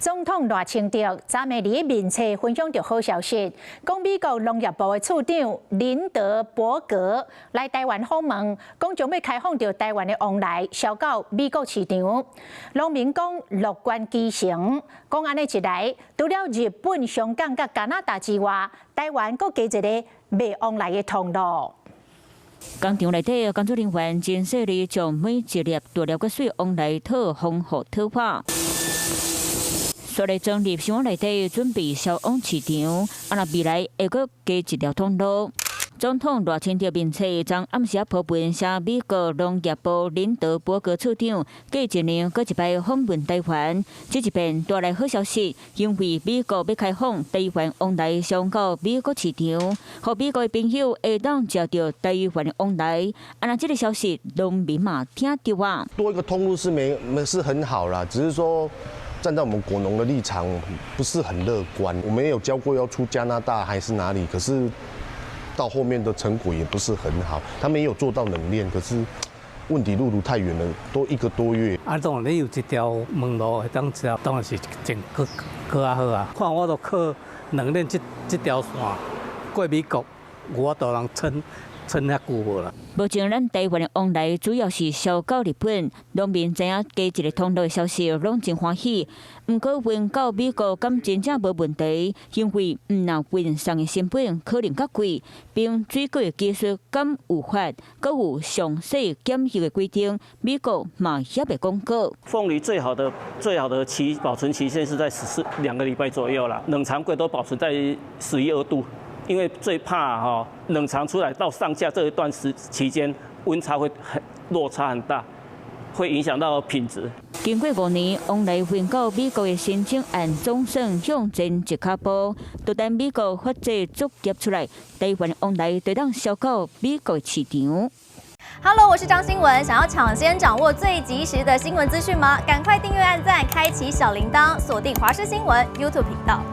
總統賴清德昨暝佇面冊分享著好消息，講美國農業部的次長林德伯格來台灣訪問，講將欲開放著台灣的往來銷到美國市場。農民講樂觀其成，講按呢一來，除了日本、香港佮加拿大之外，台灣閣加一个賣往來的通路。工廠內底工作人員真細膩，將每一粒大粒閣媠往來套防護套畫。煞來裝入箱內底，準備銷往市場。啊，若未來會閣加一條通路。總統賴清德面冊昨暗時仔鋪文寫美國農業部林德伯格次長過一年閣一擺訪問台灣，這一遍帶來好消息，因為美國欲開放台灣往來銷到美國市場，予美國的朋友會當食著台灣的往來。啊，若這个消息農民嘛聽著啊。多一個通路是沒沒是很好啦，只是說站在我們果農的立場不是很樂觀。我們也有交過要出加拿大還是哪裡，可是到後面的成果也不是很好，他們也有做到冷鏈，可是問題路途太遠了，多一個多月。啊，當然你有一條門路會當食，當然是真閣閣較好啊。看我都靠冷鏈這這條線過美國，有法度通撐撐遐久無啦。目前咱台灣的往來主要是銷到日本，農民知影加一个通路的消息，攏真歡喜。毋過運到美國敢真正無問題？因為毋若運送的成本可能較貴，冰水果的技術敢有法，閣有詳細檢疫的規定，美國嘛猶未講過。鳳梨最好的期保存期限是在14兩個禮拜左右啦，冷藏櫃都保存在11、12度。因為最怕哈冷藏出來到上架這一段時期間，溫差會很落差很大，會影響到品質。經過5年，往來運到美國的申請案總算向前一跤步，就等美國法制作業出來，台灣往來就當銷到美國市場。 Hello，我是張新聞，想要搶先掌握最及時的新聞資訊嗎？趕快訂閱、按讚、開啟小鈴鐺，鎖定華視新聞 YouTube 頻道。